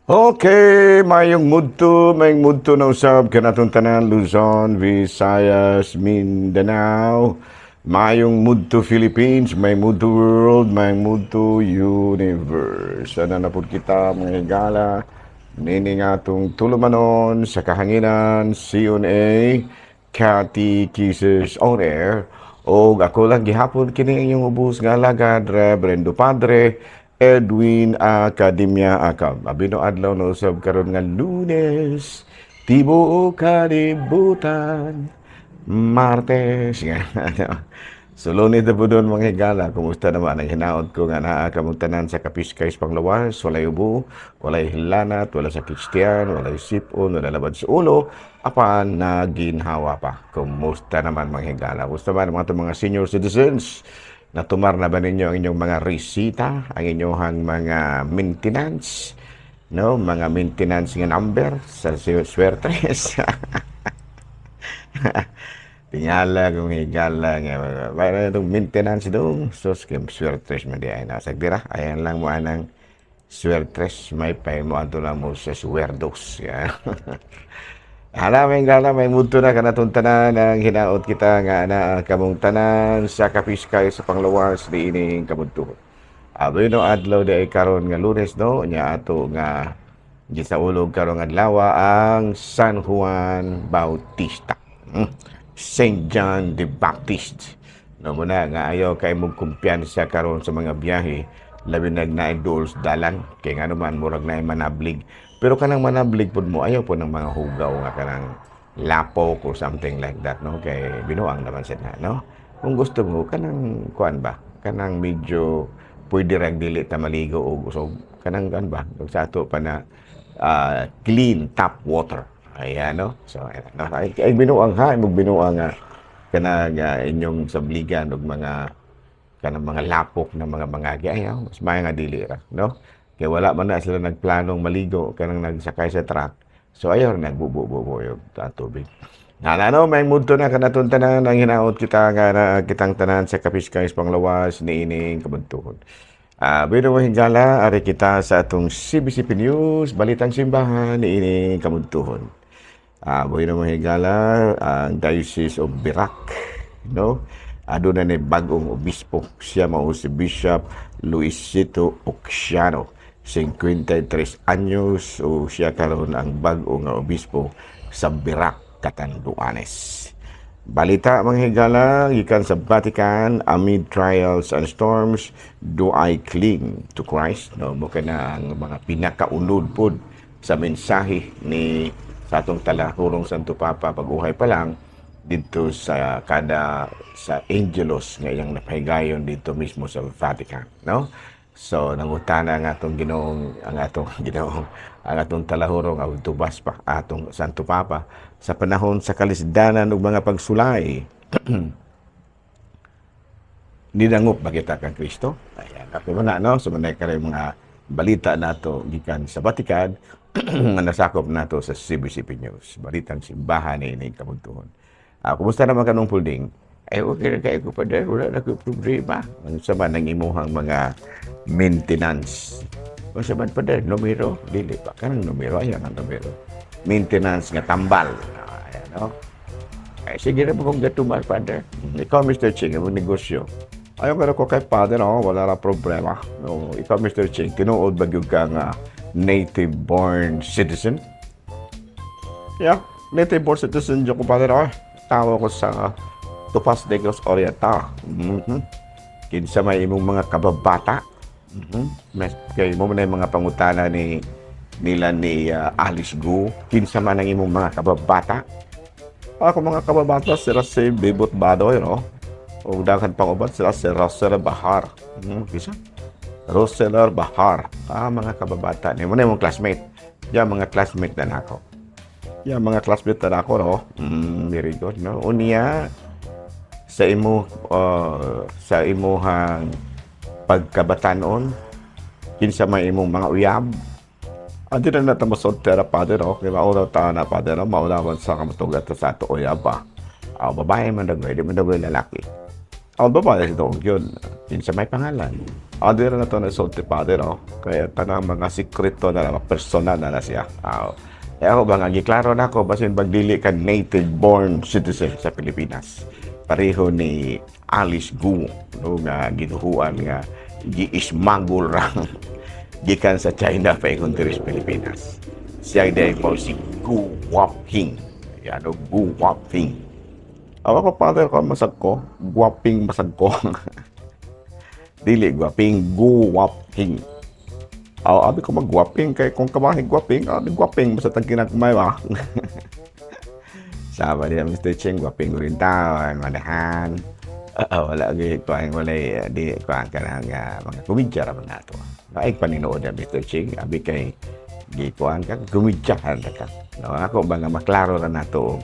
Okay, mayong mudto na usab kanatong tanan, Luzon, Visayas, Mindanao. Mayong mudto, Philippines, may mudto world, may mudto universe. Sana na pud kita, mga higala, nini nga atong tulumanon sa kahanginan, CNA, Catechism on Air. O ako lang gihapon kini inyong ubos nga alagad, Reverendo Padre Edwin Academia Acam. Abino adlaw na usab karon nga Lunes, tibuok kalibutan, Martes. Nga, ano. So, Lunes na po doon, mga higala. Kumusta naman ang hinaot ko nga naa kamong tanan sa kapiskay panglawas, walay ubo, walay hilanat, wala sakit sa tiyan, walay sipon, wala labad sa ulo, apan naginhawa pa. Kumusta naman, mga higala? Kumusta man mga senior citizens? Natumar na ba ninyo ang inyong mga resita, ang inyong mga maintenance, no? Mga maintenance nga number sa swertres. Tingala kung higala nga para itong maintenance dong, sus, kay swertres man di ay nasagdira. Ayan lang mo anang swertres, may pay mo ato lang mo sa swerdos. Yan. Hala, may gala, may mudto na kanatong tanan, ang hinaot kita nga na kamong tanan sa kapiskay sa panglawas niining kabuntuhon. Aboy no adlaw di ay karon nga Lunes, no, nya ato nga gisaulog karon adlaw ang San Juan Bautista. Saint John the Baptist. No mo na nga ayaw kay mong kumpiyansa karon sa mga biyahe, labi nag naay duol sa dalan, kay ngano man murag naay manablig. Pero kanang manablig pud mo, ayaw po ng mga hugaw nga kanang lapok or something like that, no, kay binuang naman sad na, no. Kung gusto mo kanang kuan ba, kanang medyo pwede ra dili ta maligo og usog, kanang kuan ba, kung sa ato pa na clean tap water. Ayan, no. So ayan, no? Ay binuang ha, imong binuang nga kanang inyong sabligan og mga kanang mga lapok na mga mangagi, ayaw, mas maayo nga dili ra, no, kay wala man na sila nagplanong maligo kanang nagsakay sa truck, so ayaw ra nagbubo-bubo yung tubig. Na ano, may mudto na kanatong tanan, ang hinaot kita nga na kitang tanan sa kapiskay panglawas niining kabuntuhon. Bueno, mga higala, ari kita sa atong CBCP News, Balitang Simbahan niining kabuntuhon. Bueno, mga higala, ang Diocese of Virac, no? Aduna ni bagong obispo, siya mao si Bishop Luisito Oxiano. 53 anyos o siya karon ang bag-o nga obispo sa Virac, Catanduanes. Balita, mga higala, gikan sa Vatican, "Amid trials and storms, do I cling to Christ?" No, mo na ang mga pinakaunod pod sa mensahe ni sa atong talahurong Santo Papa pag-uhay pa lang dito sa kada sa Angelus nga iyang napahigayon dito mismo sa Vatican, no? So nangutana ang atong Ginoong ang atong talahurong ang tubas pa atong Santo Papa sa panahon sa kalisdanan ug mga pagsulay, nidangop ba kita kang Kristo? Ayan, ako mo na, no? So, manay karay mga balita nato gikan sa Vatican nga nasakop nato sa CBCP News, Balitang Simbahan ni ining kabuntuhon. Kumusta naman kanong pulding? Ay, okay na kayo ko pa dahil wala na ko problema. Ang sama ng imuhang mga maintenance. Kung sa man pa dahil, numero, dili pa. Kanang numero, ayan ang numero. Maintenance nga tambal. Ayan, no? Ay, sige na po kung gatumar, Father. Ikaw, Mr. Ching, ang negosyo. Ayaw ka na ko kay Father, no? Wala na problema. No, ikaw, Mr. Ching, tinuod ba gyud ka nga native-born citizen? Yeah, native-born citizen dyan ko, Father. Oh. Tawo ko sa Tupas, Negros Oriental. Kinsa may imong mga kababata? Mas, kay mo man yung mga pangutana ni nila ni Alice Guo. Kinsa man ang imong mga kababata? Ako mga kababata sila si Bibot Badoy, no? O daghan pang uban sila si Roseller Bahar. Kisa? Roseller Bahar. Ah, mga kababata. Ni mo na imong classmate. Yan, mga classmate na nako. Yan, mga classmate na nako, no? Very good, no? Unya, sa imuhang pagkabatanon, kinsa may imong mga uyab? Adi na nata mosoltera, Father, no? Kay mauna ta na, Father, no? Mauna man sa kamatugat sa ato uyab ba. Ah, babae man dagoy, di man dagoy lalaki. Ang babae si Dong yun. Kinsa may pangalan? Adi na to na sulti, Father, no? Kaya tanang mga sikreto na na, personal na na siya. Eh ako ba nga, giklaro na ako, basin pagdili ka native born citizen sa Pilipinas. Pareho ni Alice Guo, no, nga giduhuan nga gi-smuggle ra gikan sa China paingon diri sa Pilipinas. Siya diay mo si Gu Waping. Yan, no, Gu Waping. Ako ko, Father, ko masag ko, guwaping masag ko. Dili guwaping, guwaping. Aw, abi ko magwaping kay kung kamahi gwaping, abi gwaping basta tag kinagmay ba. Sabi niya Mr. Cheng, gwaping rin taon, manahan. Oo, wala gyud kuan, wala di kuan kanang mga komedya ra man nato. Ay paninood na Mr. Cheng, abi kay gikuan ka komedyahan ra ka. No, ako ba nga maklaro ra nato,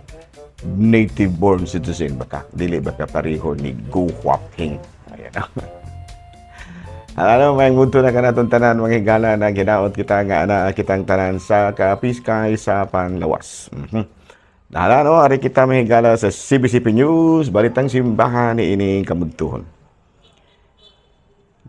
native born citizen ba ka? Dili ba ka pareho ni Gu Huaping? Ayan. Ano, may mundo na kanatong tanan, mga higala, na ginaot kita nga ana kitang tanan sa kapiskay sa panglawas. Nahala no, ari kita, mga higala, sa CBCP News, balitang simbahan ni ining kamudtuhon.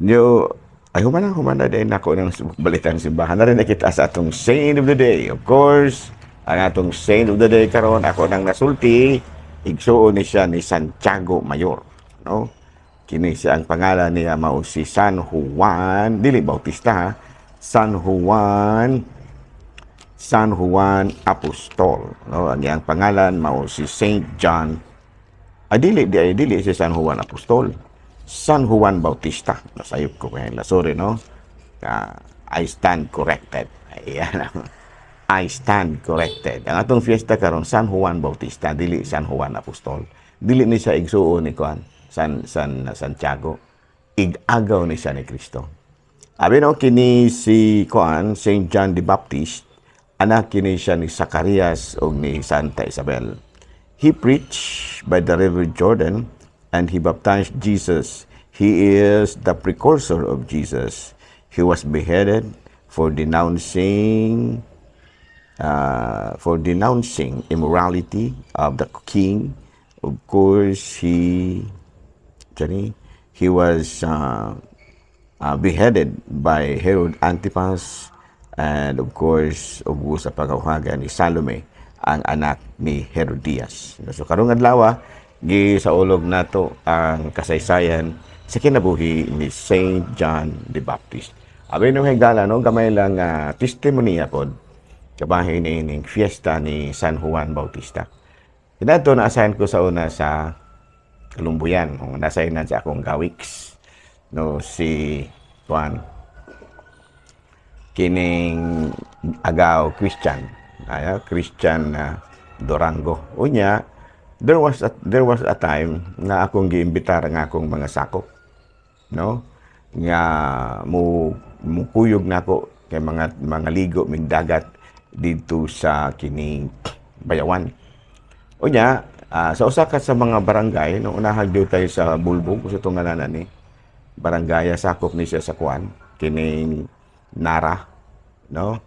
Nyo, ay humana, humana din ako ng balitang simbahan. Na rin na kita sa atong Saint of the Day. Of course, ang atong Saint of the Day karon ako nang nasulti, igsuon ni siya ni Santiago Mayor. No? Kini siya, ang pangalan niya mao si San Juan, dili Bautista ha, San Juan, San Juan Apostol. No? Ang iyang pangalan mao si Saint John. Ay dili di ay dili si San Juan Apostol. San Juan Bautista. Nasayop ko kaya, sorry no. I stand corrected. Ayan. I stand corrected. Ang atong fiesta karon, San Juan Bautista, dili San Juan Apostol. Dili ni siya igsuon ni kuan San Santiago. Ig-agaw ni siya ni Kristo. Abi no, kini si kuan Saint John the Baptist, anak kini siya ni Zacarias ug ni Santa Isabel. He preached by the river Jordan and he baptized Jesus. He is the precursor of Jesus. He was beheaded for denouncing immorality of the king. Of course, he was beheaded by Herod Antipas and of course, ug sa pangawhagan ni Salome, ang anak ni Herodias. So karong adlaw, gisaulog nato ang kasaysayan sa kinabuhi ni Saint John the Baptist. Abi no, higala no, gamay lang testimonya pod kabahin ining fiesta ni San Juan Bautista. Kinato na-assign ko sa una sa Kalumbuyan, kung na-assign na sa akong gawiks no, si Juan kining agaw Christian ay Christian Durango. Unya there was a time nga akong giimbitar nga akong mga sakop no, nga mo mukuyog nako kay mga ligo mig dagat didto sa kining Bayawan. Unya sa usa ka sa mga barangay no, unahag gyud tayo sa Bulbog sa itong ngalanan ni barangay, sakop ni siya sa kuan kining Nara no.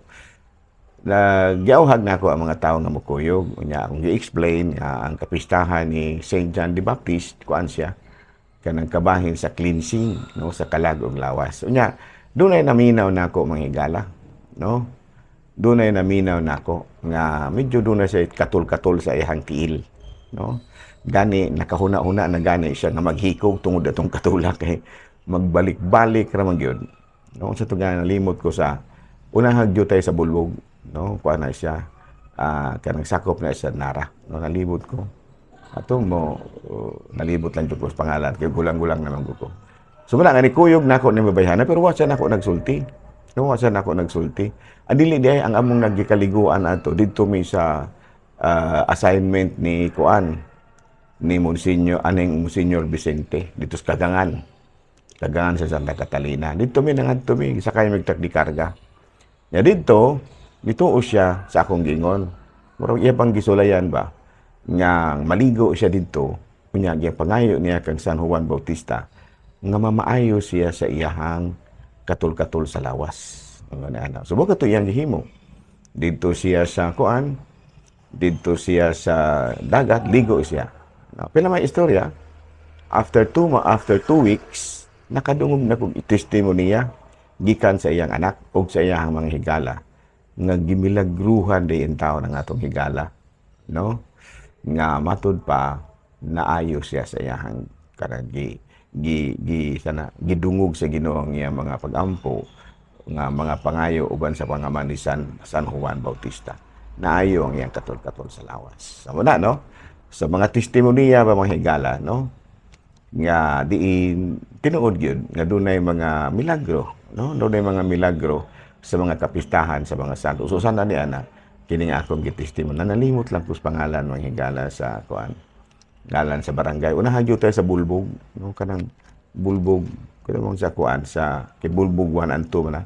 Nagyauhag na ako ang mga tao nga mukuyog. Unya akong gi-explain nga ang kapistahan ni Saint John the Baptist, kuan siya kanang kabahin sa cleansing no, sa kalag ug lawas. Unya dunay naminaw nako, mga higala no, dunay naminaw nako nga medyo dunay siya katul-katul sa iyang tiil no. Gani nakahuna-huna na gani siya nga maghikog tungod atong katulak kay magbalik-balik ra man gyud no. Sa tugan nalimot ko sa unahag gyud tayo sa Bulbog no, kuan na siya kanang sakop na siya Nara no. Nalibot ko ato mo, nalibot lang jud ko sa pangalan kay gulang-gulang naman ko. So wala nga ni kuyog nako ni mabayhana, pero wa siya nako nagsulti no, wa siya nako nagsulti. Ang dili di ay ang among naggikaliguan ato didto mi sa assignment ni kuan ni Monsignor aning Monsignor Vicente dito sa Kagangan Kagangan sa Santa Catalina. Didto mi nangadto mi sakay mig di karga. Ya didto nituo siya sa akong gingon. Murag iya pang gisulayan ba nga maligo siya didto, unya pangayo niya kang San Juan Bautista nga mamaayo siya sa iyahang katul-katul sa lawas. Nga na. So to iyang gihimo. Didto siya sa kuan, didto siya sa dagat, ligo siya. No, pila may istorya. After 2 weeks, Nakadungog na kog testimony gikan sa iyang anak o sa iyang mga higala nga gimilagruhan di tawo ng atong higala, no, nga matud pa naayo siya sa iyang kanang gi gi, gi sana gidungog sa Ginoo ang iyang mga pagampo nga mga pangayo uban sa pangaman ni San Juan Bautista. Naayo ang iyang katol-katol sa lawas. Samo na, no, sa mga testimonya ba, mga higala, no, nga diin tinuod gyud nga dunay mga milagro, no, dunay mga milagro sa mga kapistahan sa mga santo. So sana ni ana kini nga akong gitestimon na nalimot lang ko sa pangalan, mga higala, sa kuan, ngalan sa barangay. Unahan gyud tayo sa Bulbog, no, kanang Bulbog kanang sa kuan, sa kay Bulbog 1 and 2 man na.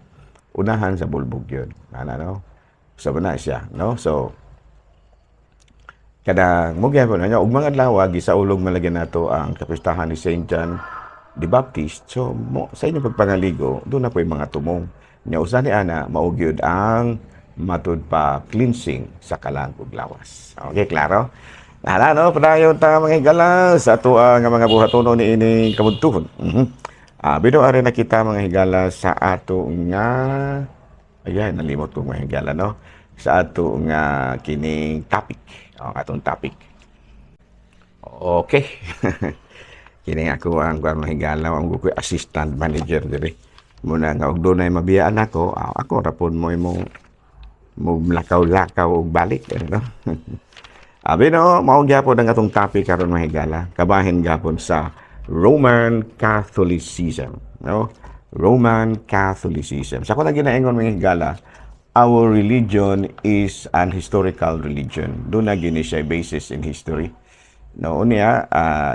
Unahan sa Bulbog yun ana, no. So na siya, no. So kada mo gyapon na ug mga adlaw gisaulog man lagi nato ang kapistahan ni Saint John the Baptist. So mo sa inyong pagpangaligo, doon na po yung mga tumong. Nya usa ni ana mao gyud ang matud pa cleansing sa kalag ug lawas. Okay, klaro? Hala, no, padayon ta, mga higala, sa ato nga mga buhatono ni ining kabudtuhon. Bino ari na kita, mga higala, sa ato nga, ayan, nalimot ko, mga higala, no, sa ato nga kining topic. Ang atong topic. Okay. Kini ako ang kuan, mga higala, ang ko assistant manager diri. Muna nga og dunay mabiyaan ako, ako ra pud mo imong mo lakaw-lakaw og balik, ano. Abi no, mao gyapon ang atong topic karon, mga higala. Kabahin gapon sa Roman Catholicism, no? Roman Catholicism. Sa ko na ginaingon, mga higala, our religion is an historical religion. Doon na gini siya basis in history. No, unya,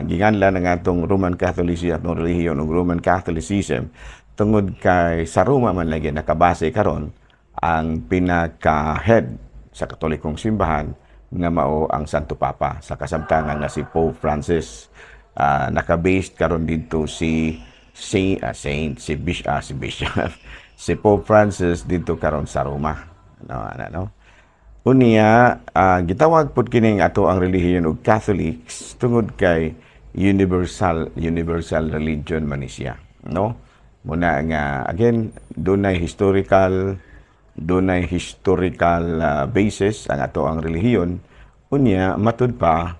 giganla na nga atong Roman Catholicism, atong relihiyon ug Roman Catholicism tungod kay sa Roma man lagi nakabase karon ang pinaka-head sa Katolikong simbahan nga mao ang Santo Papa sa kasamtangan nga si Pope Francis. Naka-based karon dito si Saint si Bishop, si Bishop, si Pope Francis dito karon sa Roma, no, ano, no. Unya, gitawag pud kining ato ang relihiyon og Catholics tungod kay universal universal religion man ni siya, no? Muna nga again dunay historical basis ang ato ang relihiyon. Unya matud pa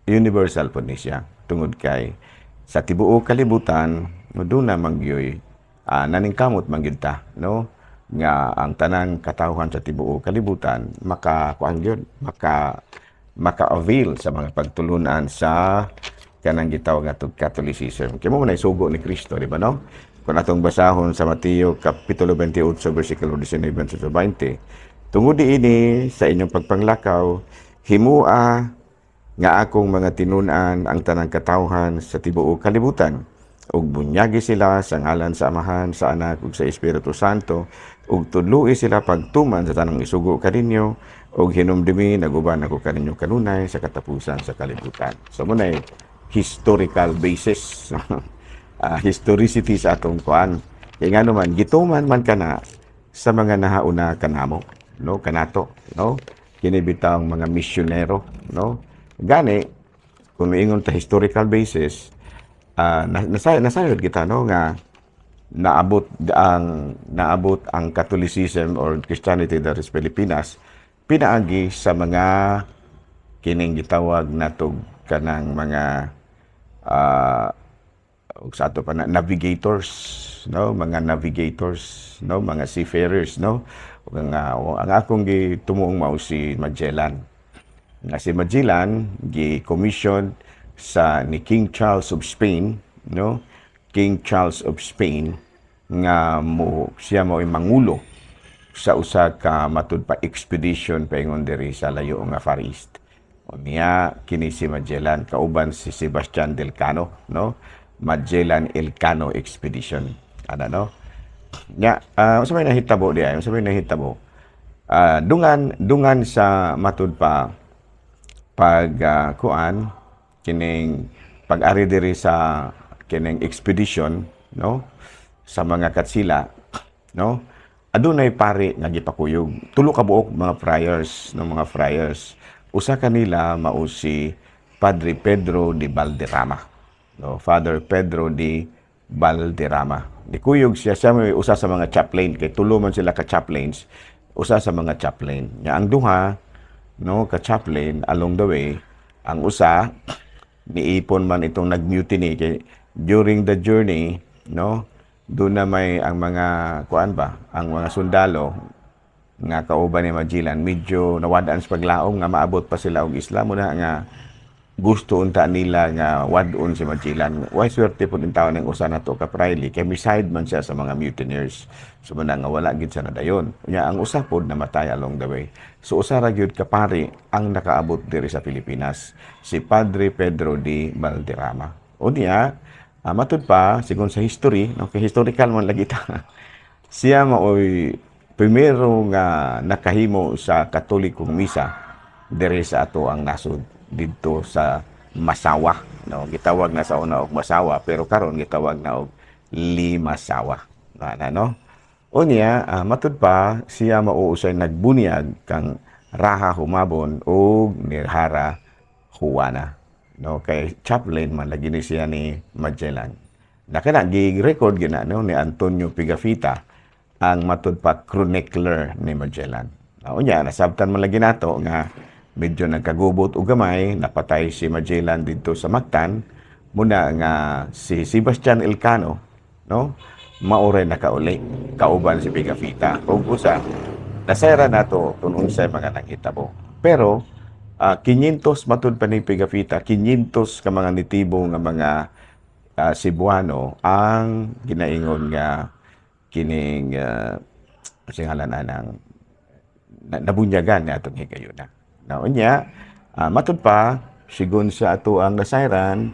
universal pud ni siya tungod kay sa tibuok kalibutan duna man gyoy naningkamot man gyud ta, no, nga ang tanang katawhan sa tibuok kalibutan maka kuan gyud, maka-avail sa mga pagtulunan sa kanang gitawag nga Catholicism. Kay mo man ay sugo ni Kristo, di ba, no? Kung atong basahon sa Mateo kapitulo 28 versikulo 19 sa 20, "Tungod diini sa inyong pagpanglakaw, himua nga akong mga tinun-an ang tanang katawhan sa tibuok kalibutan ug bunyagi sila sa ngalan sa Amahan, sa Anak ug sa Espiritu Santo, ug tudloi sila pagtuman sa tanang isugo kaninyo, ug hinumdumi naguban ako kaninyo kanunay sa katapusan sa kalibutan." So mo na historical basis, historicity sa atong kuan. Kay ngano man gituman man kana sa mga nahauna kanamo, no, kanato, no, kini bitawng mga misyonero, no. Gani kung miingon ta historical basis, nasayod kita, no, nga naabot ang Catholicism or Christianity diri sa Pilipinas pinaagi sa mga kining gitawag natog kanang mga ug sa ato pa na navigators, no, mga navigators, no, mga seafarers, no. Ug ang akong gitumuong mao si Magellan, nga si Magellan gi-commission sa ni King Charles of Spain, no, King Charles of Spain, nga mo siya mo ay mangulo sa usa ka matud pa expedition paingon diri sa layo nga Far East. Unya kini si Magellan kauban si Sebastian del Cano, no, Magellan Elcano expedition ana, no. Nya unsa may nahitabo di ay, unsa may nahitabo? Dungan dungan sa matud pa pag kuan kining pag-ari diri sa kining expedition, no, sa mga Katsila, no, adunay pari nga gipakuyog, tulo ka buok mga friars, no, mga friars. Usa kanila mao si Padre Pedro de Valderrama, no, Father Pedro de Valderrama. Nikuyog siya, siya may usa sa mga chaplain, kay tulo man sila ka chaplains, usa sa mga chaplain. Nya ang duha, no, ka chaplain along the way, ang usa niipon man itong nag-mutiny kay during the journey, no, doon na may ang mga kuan ba, ang mga sundalo nga kauban ni Magellan medyo nawadaan sa paglaom nga maabot pa sila og isla. Muna nga gusto unta nila nga wad-on si Magellan. Way swerte pud taon ng usa nato ka prayle kay miside man siya sa mga mutineers. So muna nga wala gid siya nadayon. Unya ang usa pod namatay along the way. So usa ra gyud ka pari ang nakaabot diri sa Pilipinas, si Padre Pedro de Valderrama. Unya, matud pa sigon sa history, no, kay historical man lagi ta. Siya maoy primero nga nakahimo sa Katolikong misa diri sa ato ang nasod, didto sa Masawa, no? Gitawag na sa una og Masawa, pero karon gitawag na og Limasawa na, na no. Unya, matud pa siya mao usay nagbunyag kang Raha Humabon ug Nirhara Juana, no, kay chaplain man lagi ni siya ni Magellan. Nakana gi-record gina, no, ni Antonio Pigafetta, ang matud pa chronicler ni Magellan. Unya nasabtan man lagi nato nga medyo nagkagubot og gamay, napatay si Magellan didto sa Mactan. Muna nga si Sebastian Elcano, no, maoray nakauli kauban si Pigafetta. Ug usa nasayra nato kung unsay mga nanghitabo. Pero 500, matud pa ni Pigafetta, 500 ka mga nitibo nga mga Cebuano ang ginaingon nga kining singalan anang nabunyagan ni atong higayuna. Na unya, matud pa sigon sa ato ang nasayran,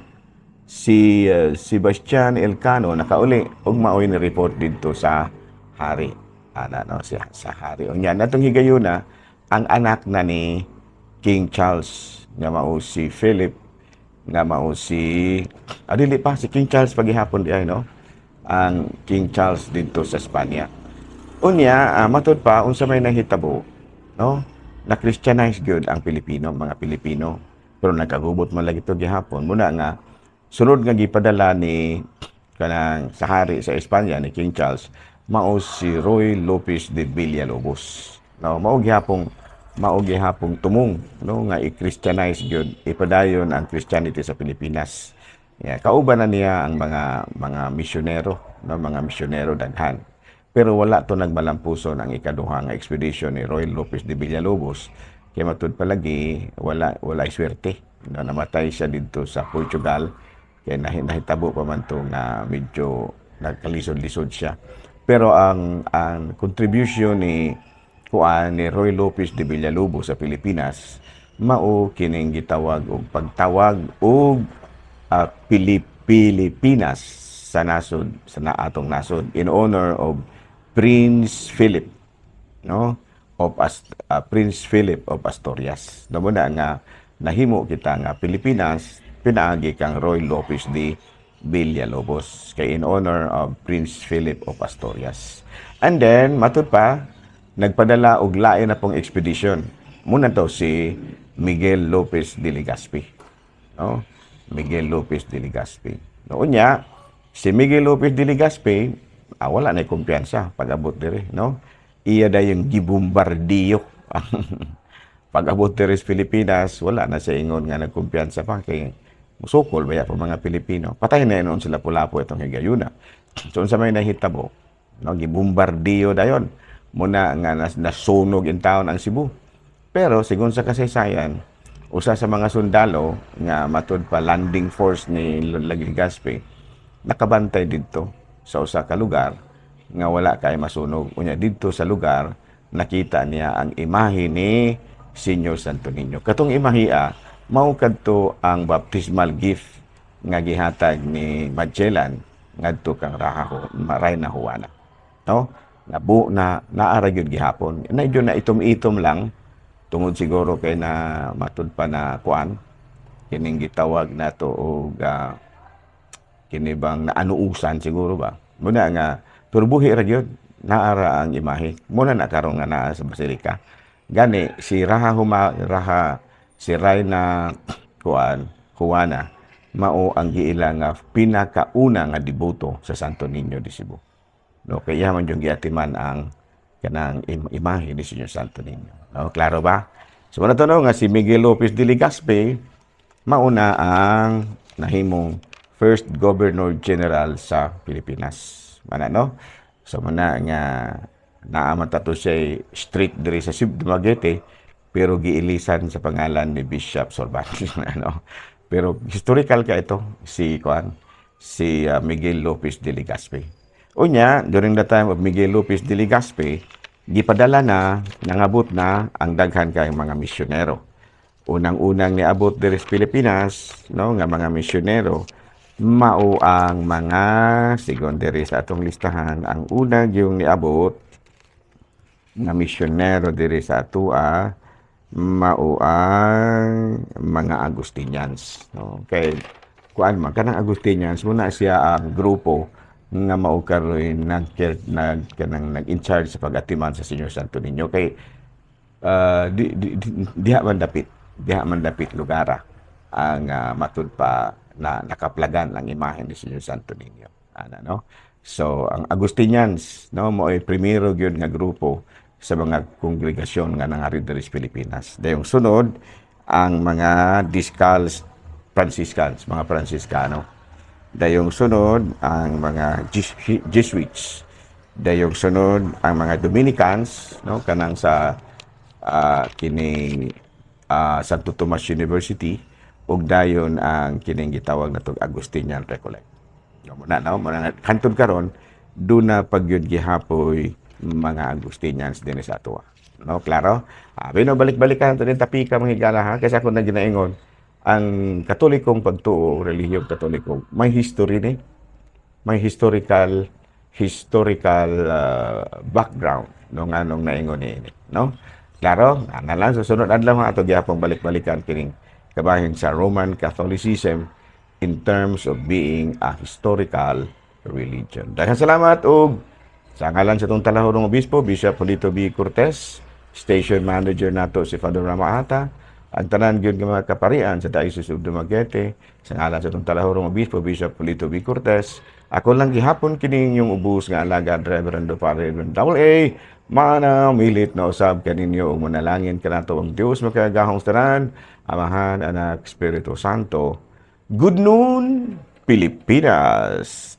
si Sebastian Elcano nakauli ug maoy ni report didto sa hari. Ana, no, siya sa hari. Unya natong higayuna, ang anak na ni King Charles nga mao si Philip, nga mao si dili pa si King Charles pagihapon di ay, no, ang King Charles didto sa Espanya. Unya, matud pa unsa may nahitabo, no, na Christianize gyud ang Pilipino, mga Pilipino, pero nagkagubot man lagi to gihapon. Muna nga sunod nga gipadala ni kanang sa hari sa Espanya, ni King Charles, mao si Ruy Lopez de Villalobos, no? Mao gihapong tumong, no, nga i-Christianize gyud, ipadayon ang Christianity sa Pilipinas. Yeah, kauban na niya ang mga misyonero, no, mga misyonero daghan. Pero wala to nagmalampuson ang ikaduha nga expedition ni Ruy Lopez de Villalobos kay matud palagi wala swerte. No, namatay siya didto sa Portugal kay nahitabo pa man to nga medyo nagkalisod-lisod siya. Pero ang contribution ni kuan ni Ruy Lopez de Villalobos sa Pilipinas mao kining gitawag og pagtawag og Pilipinas sa nasod, sa naatong nasod, in honor of Prince Philip, no, of Prince Philip of Asturias. No, na nga nahimo kita nga Pilipinas pinaagi kang Ruy Lopez de Villalobos kay in honor of Prince Philip of Asturias. And then matud pa nagpadala og lain na pong expedition. Muna to si Miguel Lopez de Legazpi, no? Miguel Lopez de Legazpi. No, unya si Miguel Lopez de Legazpi, wala na kumpiyansa pag-abot diri, no? Iya dayong gibombardiyo. Pag-abot diri sa Pilipinas, wala na siya ingon nga nagkumpiyansa pa kay musukol baya pa mga Pilipino. Patay na noon sila Lapu-Lapu itong higayuna. So unsa may nahitabo, no, gibombardiyo dayon. Muna nga nasunog in town ang Cebu. Pero sigon sa kasaysayan, usa sa mga sundalo nga matud pa landing force ni Legazpi nakabantay didto sa usa ka lugar nga wala kay masunog. Unya didto sa lugar nakita niya ang imahe ni Senyor Santo Niño. Katong imahiya mao kadto ang baptismal gift nga gihatag ni Magellan ngadto kang Raha Reyna Juana. No? Nabu na naara gyud gihapon. Medyo na itom-itom lang tungod siguro kay na matud pa na kuan kining gitawag nato og kini bang naanuusan siguro ba. Muna nga pero buhi ra gyud, naara ang imahe. Muna na karon nga naa sa basilika. Gani si Raha Huma Raha si Reyna kuan Juana. mao ang giila nga pinakauna nga deboto sa Santo Niño de Cebu. No, kay iya man yung giatiman ang kanang imahe ni Señor Santo Niño. No, klaro ba? So mao to, no, nga si Miguel Lopez de Legazpi mauna ang nahimong first Governor General sa Pilipinas. Mana, no? So muna nga naa man ta to siya street diri sa Cebu, Dumaguete, pero giilisan sa pangalan ni Bishop Sorban, ano? Pero historical ka ito si kuan, si Miguel Lopez de Legazpi. Unya, during the time of Miguel Lopez de Legazpi, gipadala na, nangabot na ang daghan kay mga misyonero. Unang-unang niabot diri sa Pilipinas, no, nga mga misyonero mao ang mga sigon diri sa atong listahan. Ang unang yung niabot nga misyonero diri sa atoa mao ang mga Agustinians, no? Kay kuan man kanang Agustinians muna siya ang grupo nga mao karon nag nag kanang nag-in charge sa pag-atiman sa Señor Santo Niño, kay di, di, di, diha man dapit lugara ang matud pa na nakaplagan ang imahen ni Señor Santo Niño ana, no? So ang Agustinians, no, mao'y primero gyud nga grupo sa mga kongregasyon nga nangari diri sa Pilipinas. Dayong sunod ang mga Discalced Franciscans, mga Franciscano. Dayong sunod ang mga Jesuits. Dayong sunod ang mga Dominicans, no, kanang sa kining Santo Tomas University, ug dayon ang kining gitawag natong Agustinian Recollect. No, muna, no, muna nga hantod karon duna pagyud gihapoy mga Agustinians dinhi sa atoa. No, klaro? Ah, bino balik-balikan to din tapika, mga higala, ha, kasi ako na ginaingon ang Katolikong pagtuo, relihiyong Katoliko, may history ni. May historical historical background, no, nganong naingon ni ini, no? Klaro? Ana lang, sa sunod adlaw nga ato gyapong balik-balikan kining kabahin sa Roman Catholicism in terms of being a historical religion. Daghang salamat og sa ngalan sa atong talahurong obispo, Bishop Julito B. Cortez, station manager nato si Father Ramaata, ang tanan gyud nga mga kaparian sa Diocese of Dumaguete, sa ngalan sa atong talahurong obispo, Bishop Julito B. Cortez, ako lang gihapon kini inyong ubos nga alagad, Reverendo Padre Edwin Double A, mana milit na usab kaninyo ug manalangin kanato ang Dios makagagahong tanan, Amahan, Anak, Espiritu Santo. Good noon, Pilipinas!